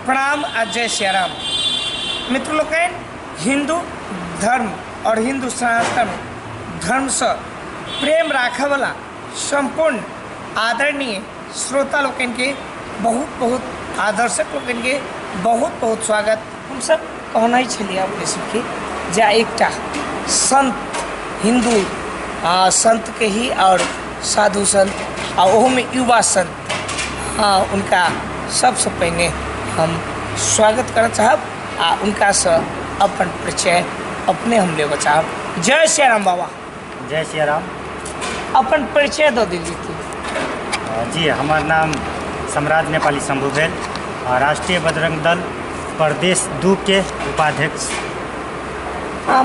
प्रणाम आ जय सियाराम। मित्र लोकनि, हिन्दू धर्म आओर हिन्दू सनातन धर्मसँ प्रेम राखयवला सम्पूर्ण आदरणीय श्रोता लोकनिके बहुत बहुत आ दर्शक लोकनिके बहुत बहुत स्वागत। हमसब कहने छलियै अपने सबके जे एकटा संत हिन्दू संतके ही आओर साधु संत आ ओहोमे युवा संत, हँ, उनका सबसँ पहिने हम स्वागत करऽ चाहब आ उनकासँ अपन परिचय अपने हम लेबऽ चाहब। जय सियाराम बाबा। जय सियाराम। अपन परिचय दऽ देल जेतै। जी, हमर नाम सम्राट नेपाली शम्भू भेल, राष्ट्रिय बजरंग दल प्रदेश 2 के उपाध्यक्ष।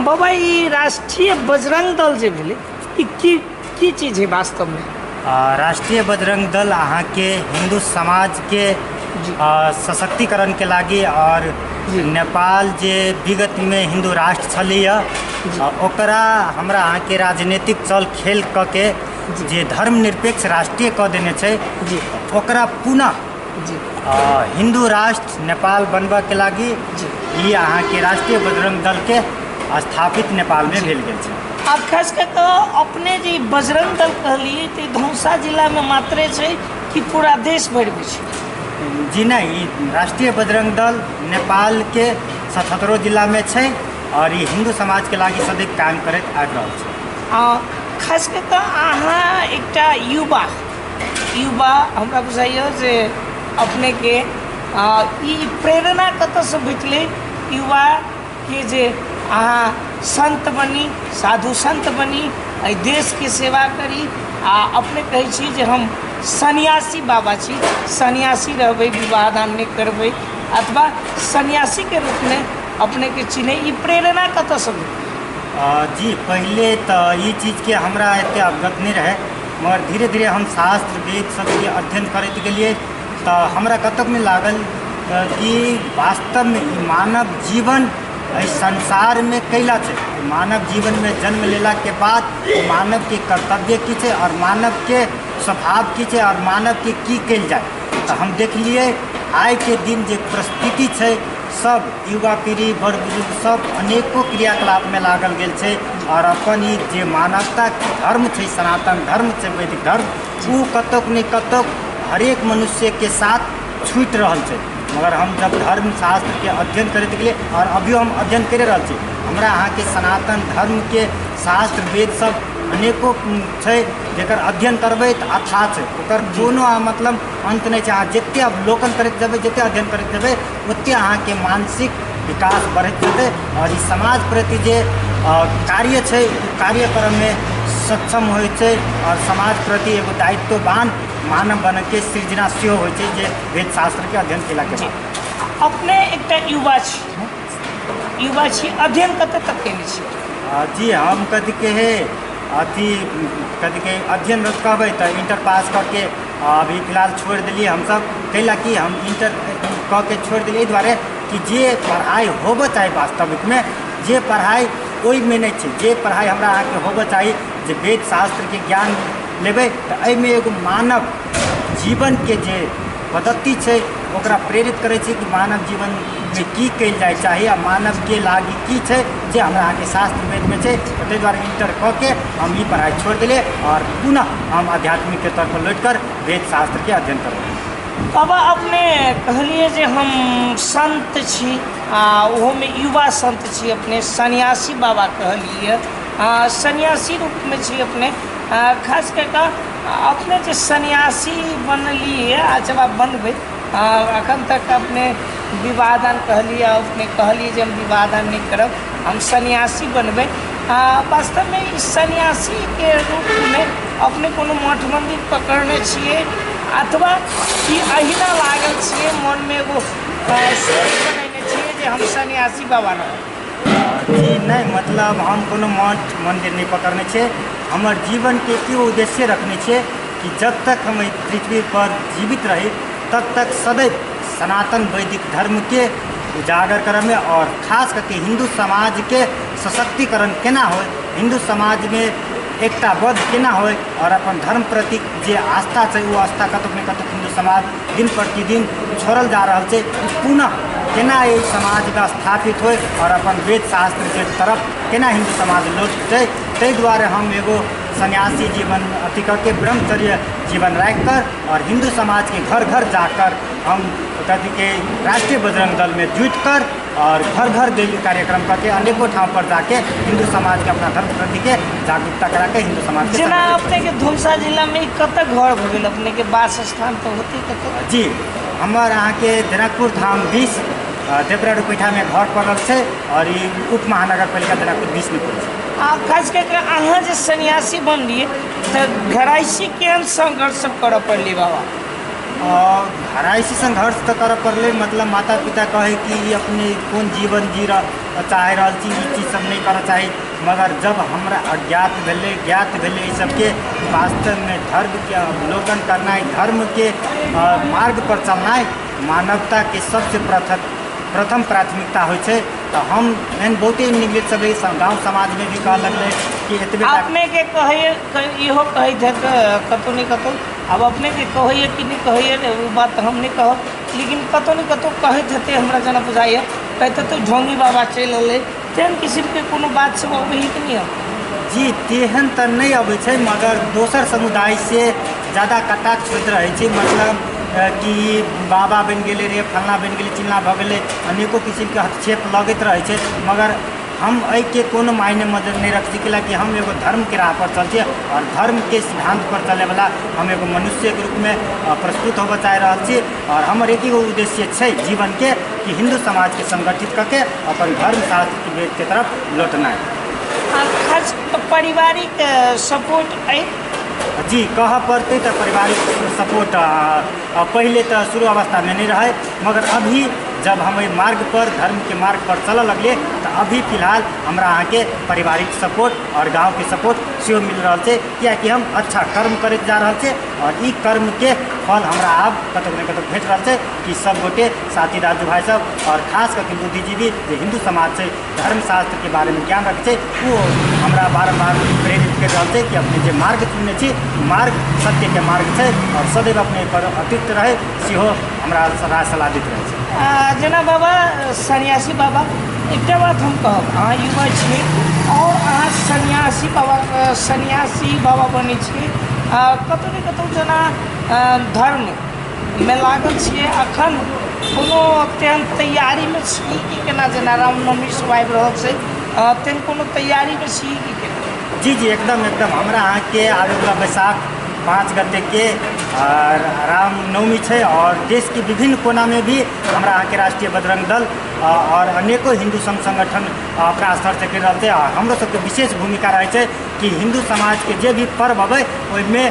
बाबा, ई राष्ट्रिय बजरंग दल जे भेलै, ई की की चीज है वास्तवमे? राष्ट्रिय बजरंग दल अहाँके हिन्दू समाजके सशक्तिकरणके लागि और नेपाल जे विगतमे हिन्दू राष्ट्र छलैए ओकरा हमरा अहाँके राजनीतिक चल खेल कऽ के जे धर्मनिरपेक्ष राष्ट्रीय कऽ देने छै, ओकरा पुनः हिन्दू राष्ट्र नेपाल बनबऽके लागि ई अहाँके राष्ट्रिय बजरंग दलके स्थापित नेपालमे भेल गेल छै। आब खास कऽ कऽ अपने जे बजरंग दल कहलियै तऽ धनुषा जिलामे मात्रे छै कि पूरा देश भरिमे छै? जी नहि, ई राष्ट्रिय बजरंग दल नेपालके 77 जिलामे छै आओर ई हिन्दू समाजके लागि सदैव काम करैत आबि रहल छै। आ खास कऽ कऽ अहाँ एकटा युवा युवा हमरा बुझाइए जे अपनेके ई प्रेरणा कतऽसँ भेटलै युवाके जे अहाँ सन्त बनी, साधु सन्त बनी, एहि देशके सेवा करी आ अपने कहै छी जे हम सन्यासी बाबा छी, सन्यासी रहबै, विवाह दान नहि करबै अथवा सन्यासीके रूपमे अपनेके चिन्है, ई प्रेरणा कतऽसँ भेटलै? जी, पहिले तऽ ई चीजके हमरा एतेक अवगत नहि रहै, मगर धीरे धीरे हम शास्त्र वेद सबके अध्ययन करैत गेलियै तऽ हमरा कतहु नहि लागल कि वास्तवमे ई मानव जीवन एहि संसारमे कैला छै, मानव जीवनमे जन्म लेलाके बाद मानवके कर्तव्य की छै आओर मानवके स्वभाव की छै आओर मानवके की कयल जाय। तऽ हम देखलियै आइके दिन जे परिस्थिति छै, सब युवा पीढ़ी बड़ बुजुर्ग सब अनेको क्रियाकलापमे लागल गेल छै आओर अपन ई जे मानवता धर्म छै, सनातन धर्म छै, वैदिक धर्म, ओ कतहु ने कतहु हरेक मनुष्यके साथ छूटि रहल छै। मगर हम जब धर्मशास्त्रके अध्ययन करैत गेलियै आओर अभियो हम अध्ययन करि रहल छी, हमरा अहाँके सनातन धर्मके शास्त्र वेद सब अनेको छै जकर अध्ययन करबै तऽ अथाह छै, ओकर कोनो मतलब अन्त नहि छै। अहाँ जतेक अवलोकन करैत जेबै, जतेक अध्ययन करैत जेबै, ओतेक अहाँके मानसिक विकास बढ़ैत जेतै आओर ई समाज प्रति जे कार्य छै ओ कार्यक्रममे सक्षम होइ छै आओर समाज प्रति एगो दायित्ववान मानव बनैके सृजना सेहो होइ छै जे वेद शास्त्रके अध्ययन केलाके बाद। अपने एकटा युवा छी, युवा छी, अध्ययन कतऽ तक केने छी? जी, हम कथी के हे अथी कथी के अध्ययन कहबै तऽ इंटर पास कऽ के अभी फिलहाल छोड़ि देलियै हमसब। कैला कि हम इंटर कऽ के छोड़ि देलियै एहि दुआरे कि जे पढ़ाइ होबऽ चाही वास्तविकमे जे पढ़ाइ ओहिमे नहि छै, जे पढ़ाइ हमरा अहाँके होबऽ चाही जे वेद शास्त्रके ज्ञान लेबै तऽ एहिमे एगो मानव जीवनके जे पद्धति छै ओकरा प्रेरित करै छै कि मानव जीवनमे की कयल जाइ चाही आ मानवके लागि की छै जे हमरा अहाँके शास्त्र वेदमे छै। ताहि दुआरे इंटर कऽ के हम ई पढ़ाइ छोड़ि देलियै आओर पुनः हम आध्यात्मिकके तरफ लौटि कर वेद शास्त्रके अध्ययन करबै। बाबा, अपने कहलियै जे हम सन्त छी आ ओहोमे युवा सन्त छी, अपने सन्यासी बाबा कहलियै, सन्यासी रूपमे छी अपने। खास कऽ कऽ अपने जे सन्यासी बनलियै अथवा बनबै, एखन तक अपने विवाह दान कहलियै, अपने कहलियै जे हम विवाह दान नहि करब, हम सन्यासी बनबै। वास्तवमे ई सन्यासीके रूपमे अपने कोनो मठ मन्दिर पकड़ने छियै अथवा कि अहिना लागल छियै, मनमे एगो सोच बनेने छियै जे हम सन्यासी बाबा रहब? जी नहि, मतलब हम कोनो मठ मन्दिर नहि पकड़ने छियै। हमर जीवनके की उद्देश्य रखने छियै कि जब तक हम एहि पृथ्वीपर जीवित रही तब तक सदैव सनातन वैदिक धर्मके उजागर करऽमे आओर खास करके हिन्दू समाजके सशक्तिकरण केना होइ, हिन्दू समाजमे एकताबद्ध केना होइ आओर अपन धर्म प्रति जे आस्था छै ओ आस्था कतहु ने कतहु हिन्दू समाज दिन प्रतिदिन छोड़ल जा रहल छै, पुनः केना एहि समाजमे स्थापित होइ आओर अपन वेद शास्त्रके तरफ केना हिन्दू समाज लौटतै, ताहि दुआरे हम एगो सन्यासी जीवन अथी कऽ के ब्रह्मचर्य जीवन राखि कऽ आओर हिन्दू समाजके घर घर जाकर हम कथीके राष्ट्रीय बजरंग दलमे जुटि कर आओर घर घर डेली कार्यक्रम करके अनेको ठाम पर जाके हिन्दू समाजके अपना धर्म प्रतिके जागरूकता कराके हिन्दू समाजके जेना संगठित अपने के धुमसा जिलामे ई कतऽ घर भऽ गेल? अपने के वास स्थान तऽ होतै कतऽ? जी, हमर अहाँके जनकपुर धाम 20 देवरा रुपैठामे घर पड़ल छै आओर ई उप महानगरपालिका जनकपुर 20 मे पड़ै छै। आ खास कऽ के अहाँ जे सन्यासी बनलियै तऽ घरायसी केहन संघर्ष सब करऽ पड़लै बाबा? घरायसी संघर्ष तऽ करऽ पड़लै, मतलब माता पिता कहै कि ई अपने कोन जीवन जी चाहि रहल छी, ई चीज सब नहि करऽ चाही, मगर जब हमरा अज्ञात भेलै, ज्ञात भेलै ई सबके वास्तवमे धर्मके अवलोकन करनाइ, धर्मके मार्गपर चलनाइ मानवताके सबसँ प्रथम प्राथमिकता होइ छै। तऽ हम एहन बहुते निगलित सब रही, गाँव समाजमे भी कहऽ लगलै कि एतबे अपनेके कहैए, इहो कहैत हैत कतहु ने कतहु, आब अपनेके कहैए कि नहि कहैए ओ बात हम नहि कहब, लेकिन कतहु ने कतहु कहैत हेतै, हमरा जेना बुझाइए कहैत हेतै ढोंगी बाबा चलि अयलै, तेहन किसिमके कोनो बात सब अबै कि नहि अबै? जी, तेहन तऽ नहि अबै छै, मगर दोसर समुदायसँ ज्यादा कटाक्ष होइत रहै छै, मतलब कि बाबा बनि गेलै रे, फल्लाँ बनि गेलै, चिल्लाँ भऽ गेलै, अनेको किसिमके हस्तक्षेप लगैत रहै छै, मगर हम एहिके कोनो मायने मदद नहि रखै छी, कैलाकि हम एगो धर्मके राहपर चलै छी आओर धर्मके सिद्धान्तपर चलैवला हम एगो मनुष्यके रूपमे प्रस्तुत होबऽ चाहि रहल छी आओर हमर एक एगो उद्देश्य छै जीवनके कि हिन्दू समाजके संगठित कऽ के अपन धर्म शास्त्रके वेदके तरफ लौटनाइ। आ खास पारिवारिक सपोर्ट अइ? जी, कहऽ पड़तै तऽ पारिवारिक सपोर्ट पहिले तऽ शुरू अवस्थामे नहि रहै, मगर अभी जब हम एहि मार्गपर धर्मके मार्गपर चलऽ लगलियै तऽ अभी फिलहाल हमरा अहाँके पारिवारिक सपोर्ट आओर गाँवके सपोर्ट सेहो मिल रहल छै, किएकि हम अच्छा कर्म करैत जा रहल छियै आओर ई कर्मके फल हमरा आब कतहु ने कतहु भेट रहल छै कि सब गोटे साथी राजू भाइ सब आओर खास कऽ के बुद्धिजीवी जे हिन्दू समाज छै, धर्मशास्त्रके बारेमे ज्ञान रखै छै, ओ हमरा बारम्बार प्रेरित करि रहल छै कि अपने जे मार्ग चुनने छी मार्ग सत्यके मार्ग छै आओर सदैव अपने एहिपर अटूट रहै, सेहो हमरा राय सलाह दैत रहै छै। जेना बाबा सन्यासी बाबा, एकटा बात हम कहब, अहाँ युवा छियै आओर अहाँ सन्यासी बाबा, सन्यासी बाबा बनै छियै, कतहु ने कतहु जेना धर्ममे लागल छियै, अखन कोनो तेहन तैयारीमे छी कि केना, जेना रामनवमी सब आबि रहल छै, तेहन कोनो तैयारीमे छी कि केना? जी जी, एकदम एकदम। हमरा अहाँके आबैवला बैसाख 5 गतेके रामनवमी छै आओर देशके विभिन्न कोनामे भी हमरा अहाँके राष्ट्रीय बजरंग दल आओर अनेको हिन्दू संघ संगठन अपना स्तरसँ करि रहल छै आओर हमरो सबके विशेष भूमिका रहै छै कि हिन्दू समाजके जे भी पर्व अबै ओहिमे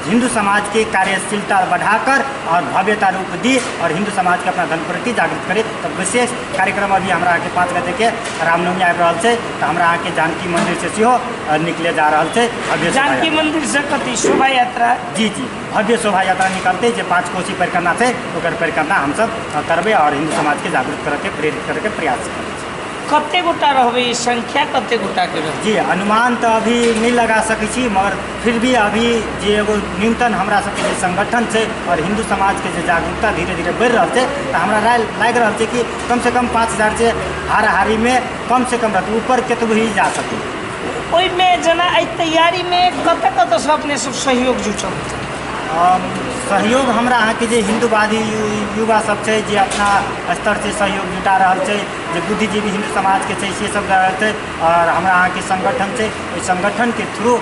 हिन्दू समाजके कार्यशीलता बढ़ाकर आओर भव्यता रूप दी आओर हिन्दू समाजके अपना धर्म प्रति जागृत करी। तऽ विशेष कार्यक्रम अभी हमरा अहाँके 5 गतेके रामनवमी आबि रहल छै तऽ हमरा अहाँके जानकी मन्दिरसँ सेहो निकले जा रहल छै भव्य जानकी मन्दिरसँ कथी शोभा यात्रा? जी जी, भव्य शोभा यात्रा निकलतै, जे 5 कोसी परिक्रमा छै ओकर परिक्रमा हमसब करबै आओर हिन्दू समाजके जागरूक करैके प्रेरित करैके प्रयास करै छी। कते गोटा रहबै? ई संख्या कते गोटाके रहबै? जी, अनुमान तऽ अभी नहि लगा सकै छी, मगर फिर भी अभी जे एगो न्यूनतम हमरा सबके जे संगठन छै आओर हिन्दू समाजके जे जागरूकता धीरे धीरे बढ़ि रहल छै तऽ हमरा लागि रहल छै कि कमसँ कम 5000 से हाराहारीमे कमसँ कम रहतै, ऊपर कतबो ही जा सकै। ओहिमे जेना एहि तैयारीमे कतऽ कतऽसँ अपने सब सहयोग जुटल? सहयोग हमरा अहाँके जे हिन्दूवादी युवा सब छै जे अपना स्तरसँ सहयोग जुटा रहल छै, जे बुद्धिजीवी हिन्दू समाजके छै से सब रहल छै आओर हमरा अहाँके संगठन छै, ओहि संगठनके थ्रू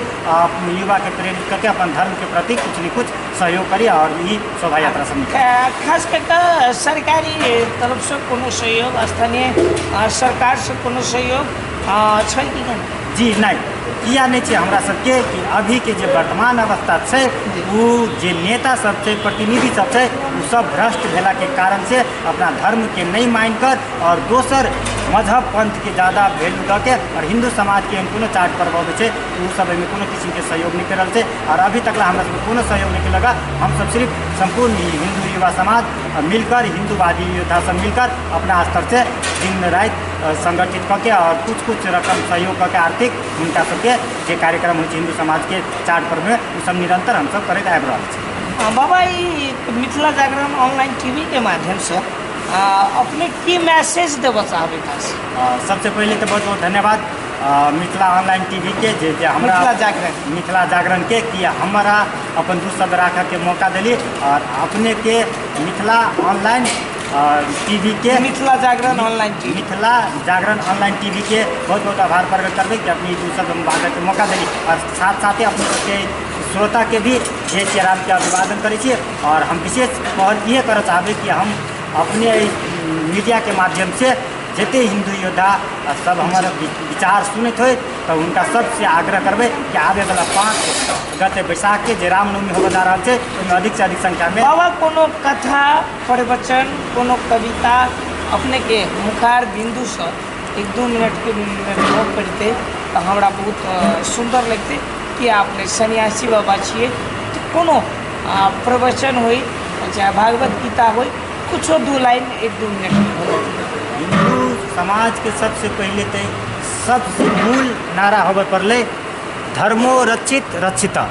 युवाके प्रेरित करके अपन धर्मके प्रति किछु ने किछु सहयोग करी आओर ई शोभा यात्रा सब निकाली। खास कऽ कऽ सरकारी तरफसँ कोनो सहयोग, स्थानीय सरकारसँ कोनो सहयोग छै कि नहि? जी नहि, किया नहि छै हमरा सबके कि अभीके जे वर्तमान अवस्था छै ओ जे नेता सब छै, प्रतिनिधि सब छै, ओ सब भ्रष्ट भेलाके कारणसँ अपना धर्मके नहि मानिकर आओर दोसर मजहब पंथके ज्यादा वैल्यू दऽ के आओर हिन्दू समाजके एहन कोनो चार्ट पर्व अबै छै ओ सब एहिमे कोनो किसिमके सहयोग नहि करि रहल छै आओर अभी तक हमरा सबके कोनो सहयोग नहि केलक। हमसब सिर्फ सम्पूर्ण हिन्दू युवा समाज मिलकर, हिन्दूवादी योद्धा सब मिलकर अपना स्तरसँ दिन राति संगठित कऽ के आओर किछु किछु रकम सहयोग कऽ के आर्थिक हुनका सबके जे कार्यक्रम होइ छै हिन्दू समाजके चार पर्वमे ओ सब निरन्तर हमसब करैत आबि रहल छी। बाबा, ई मिथिला जागरण ऑनलाइन टीवीके माध्यमसँ अपने की मैसेज देबऽ चाहबै खास? सबसे पहिले तऽ बहुत बहुत धन्यवाद मिथिला ऑनलाइन टीवीके जे जे हमरा मिथिला जागरण, मिथिला जागरणके कि हमरा अपन दू शब्द राखऽके मौका देली आओर अपनेके मिथिला ऑनलाइन टीवीके मिथिला जागरण ऑनलाइन टीवी, मिथिला जागरण ऑनलाइन टीवीके बहुत बहुत आभार प्रकट करबै कि अपने ई दू शब्द हम बाजऽके मौका देली आओर साथ साथे अपने सबके श्रोताके भी जय सियारामके अभिवादन करै छी। आओर हम विशेष पहल इहे करऽ चाहबै कि हम अपने एहि मीडियाके माध्यमसँ जते हिन्दू योद्धा सब हमर विचार सुनैत होइ तऽ हुनका सबसँ आग्रह करबै कि आबैवला 5 गते बैसाखके जे रामनवमी होबऽ जा रहल छै ओहिमे अधिकसँ अधिक संख्यामे बाबा कोनो कथा प्रवचन कोनो कविता अपनेके मुखार बिन्दुसँ 1-2 मिनटके गप करितै तऽ हमरा बहुत सुन्दर लगतै कि अपने सन्यासी बाबा छियै तऽ कोनो प्रवचन होइ चाहे भागवत गीता होइ कुछो 2 लाइन 1-2 मिनटमे भऽ जेतै। हिन्दू समाजके सबसँ पहिले तऽ सबसँ मूल नारा होबऽ पड़लै धर्मो रक्षित रक्षिता।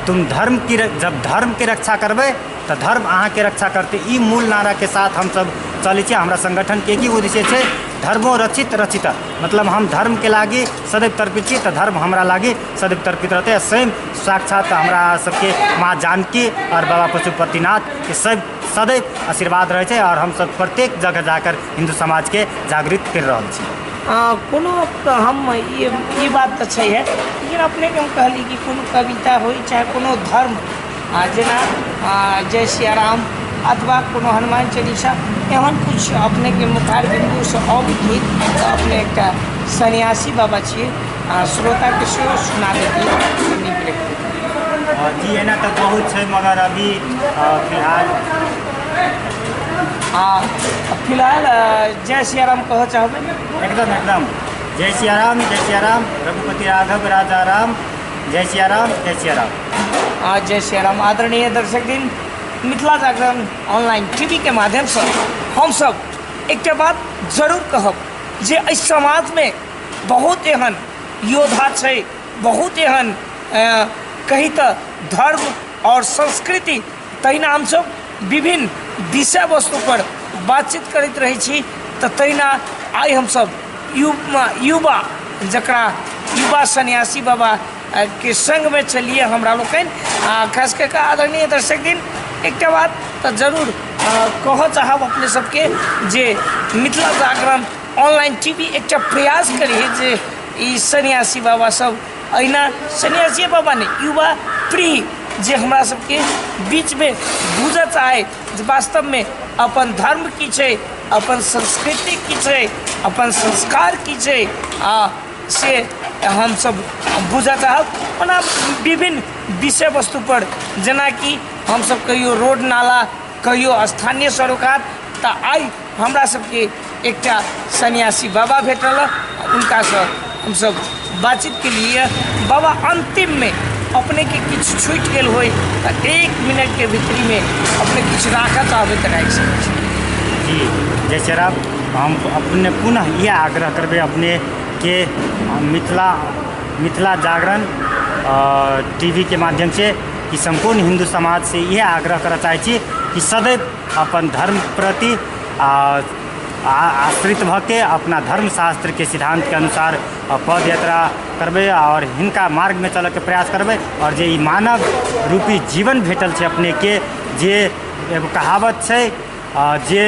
तुम धर्म की जब धर्मके रक्षा करबै तऽ धर्म अहाँके रक्षा करतै। ई मूल नाराके साथ हमसब चलै छी। हमरा संगठनके की उद्देश्य छै धर्मो रक्षित रक्षिता, मतलब हम धर्मके लागि सदैव तर्पित छी तऽ धर्म हमरा लागि सदैव तर्पित रहतै। स्वयं साक्षात हमरा सबके माँ जानकी आओर बाबा पशुपतिनाथके सब सदैव आशीर्वाद रहै छै आओर हमसब प्रत्येक जगह जाकर हिन्दू समाजके जागृत करि रहल छी। कोनो हम ई बात तऽ छैहे, लेकिन अपनेके हम कहली कि कोनो कविता होइ चाहे कोनो धर्म जेना जय सियाराम अथवा कोनो हनुमान चालीसा एहन किछु अपनेके मुखार बिन्दुसँ अबैत होइत तऽ अपने एकटा सन्यासी बाबा छियै आ श्रोताके सेहो सुना देतियै तऽ नीक लगितै। जी एना तऽ बहुत छै मगर अभी फिलहाल फिलहाल जय सियाराम कहऽ चाहबै? एकदम एकदम जय सियाराम, जय सियाराम, रघुपति राघव राजा राम, जय सियाराम, जय सियाराम। जय सियाराम। आदरणीय दर्शक दिन, मिथिला जागरण ऑनलाइन टीवीके माध्यमसँ हमसब एकटा बात जरूर कहब जे एहि समाजमे बहुत एहन योद्धा छै, बहुत एहन कही तऽ धर्म आओर संस्कृति, तहिना हमसब विभिन्न विषय वस्तुपर बातचीत करैत रहै छी तऽ तहिना आइ हमसब युवा जकरा युवा सन्यासी बाबा के सङ्गमे चलिए हमरा लोकनि आ खास कऽ कऽ आदरणीय दर्शक दिन एकटा बात तऽ जरूर कहऽ चाहब अपने सबके जे मिथिला जागरण ऑनलाइन टीवी एकटा प्रयास करी जे ई सन्यासी बाबा सब अहिना सन्यासी बाबा नहि युवा पीढ़ी जे हमरा सबके बीचमे बुझऽ चाहै जे वास्तवमे अपन धर्म की छै, अपन संस्कृति की छै, अपन संस्कार की छै, आ से हमसब बुझऽ चाहब। ओना विभिन्न विषय वस्तुपर जेनाकि हमसब कहियो रोड नाला, कहियो स्थानीय सरोकार, तऽ आइ हमरा सबके एकटा सन्यासी बाबा भेटल, हुनकासँ हमसब बातचीत केलिए। बाबा अन्तिममे अपनेके किछु छुटि गेल होइ तऽ 1 मिनटके भीतरीमे अपने किछु राखऽ चाहबै तऽ राखि सकै छी। जी जय श्री राम। हम अपने पुनः इएह आग्रह करबै अपने के मिथिला जागरण टीवीके माध्यमसँ कि सम्पूर्ण हिन्दू समाजसँ इएह आग्रह करऽ चाहै छी कि सदैव अपन धर्म प्रति आश्रित भऽ के अपना धर्मशास्त्रके सिद्धान्तके अनुसार पद यात्रा करबै आओर हिनका मार्गमे चलऽके प्रयास करबै। आओर जे ई मानव रूपी जीवन भेटल छै अपनेके, जे एगो कहावत छै जे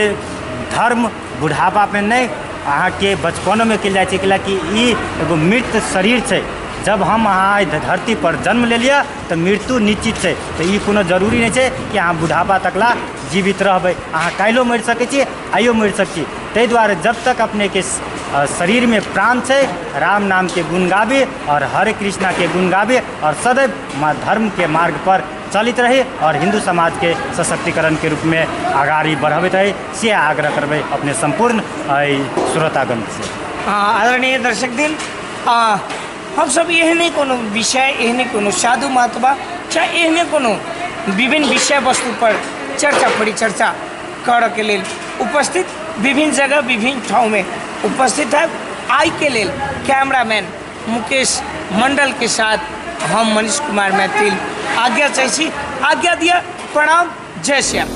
धर्म बुढ़ापामे नहि अहाँके बचपनोमे कयल जाइ छै, कैलाकि ई एगो मृत शरीर छै। जब हम अहाँ एहि धरतीपर जन्म लेलियै तऽ मृत्यु निश्चित छै, तऽ ई कोनो जरूरी नहि छै कि अहाँ बुढ़ापा तक ला जीवित रहबै। अहाँ काल्हिओ मरि सकै छी, आइयो मरि सकै छी। ताहि दुआरे जब तक अपनेके शरीरमे प्राण छै, राम नामके गुण गाबी आओर हरे कृष्णाके गुण गाबी आओर सदैव धर्मके मार्गपर चलैत रही आओर हिन्दू समाजके सशक्तिकरणके रूपमे अगाड़ी बढ़बैत रही, से आग्रह करबै अपने सम्पूर्ण एहि श्रोतागणसँ। आदरणीय दर्शक दिन, हमसब एहने कोनो विषय, एहने कोनो साधु महात्मा चाहे एहने कोनो विभिन्न विषय वस्तुपर चर्चा परिचर्चा करऽके लेल उपस्थित विभिन्न जगह विभिन्न ठाउँमे उपस्थित है। आइ के लेल कैमरामैन मुकेश मंडल के साथ हम मनीष कुमार मैथिल आज्ञा चाहै छी। आज्ञा दिअ, प्रणाम, जय श्याम।